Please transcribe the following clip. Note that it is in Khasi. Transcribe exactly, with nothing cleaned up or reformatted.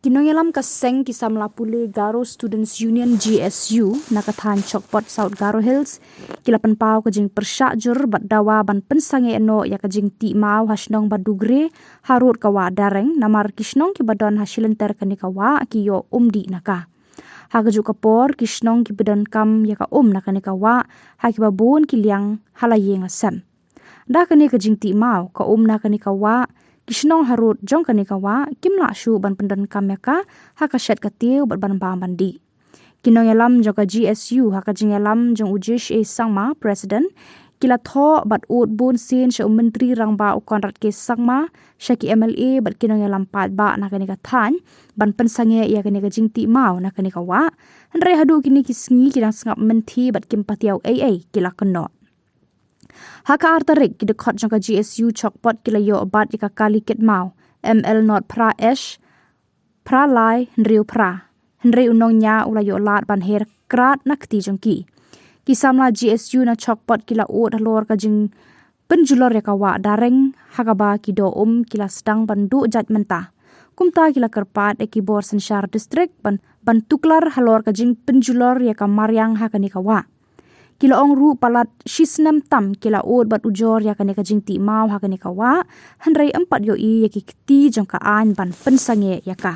Ki nongïalam ka seng ki samla pule Garo Students Union, G S U, na ka thaiñ Chokpot, South Garo Hills, ki la pynpaw ka jingpyrshah jur bad dawa ban pynsangeh noh ïa ka jingtih maw ha shnong Badugre, harud ka wah Dareng, namar ki shnong kiba don ha shilynter kane ka wah ki ïoh umdih na ka. Ha kajuh ka por, ki shnong kiba donkam ïa ka um na kane ka wah, ha kiba bun ki liang ha la ïing la sem. Da kane ka jingtih maw ka um na kane ka wah, ki shnong harud jong kane ka wah kim lah shuh ban pyndonkam ïa ka ha ka shet ka tiew bad ban bam ban dih. Ki nongïalam jong ka G S U ha ka jingïalam jong u Jish A Sangma, President, ki la thoh bad ud bun sien sha u Myntri Rangbah u Conrad K Sangma, sha ki M L A bad ki nongïalam paidbah na kane ka thaiñ ban pynsangeh ïa kane ka jingtih maw na kane ka wah. Hynrei haduh kine ki sngi ki dang sngap mynthi bad kim pat ïoh ei ei, ki la kynnoh. Ha ka ar tarik, ki dkhot jong ka G S U Chokpot ki la ïoh bat ïa ka kali kit maw, M L not phra ash phra lai hynriew phra. Hynrei u nongñiah u la ïoh lad ban her krat na kti jong ki. Ki samla G S U na Chokpot ki la ud halor ka jingpynjulor ïa ka wah Dareng, ha kaba ki doh um ki la sdang ban duh jait mynta. Kumta ki la kyrpad ïa ki bor synshar district ban, ban tuklar halor ka jingpynjulor ïa ka mariang ha kane ka wah. Ki la ong ruh palat shi snem tam ki la ud bad ujor ïa kane ka jingtih maw ha kane ka wah, hynrei ym pat ïohi ïa ki kti jong ka aiñ ban pynsangeh ïa ka.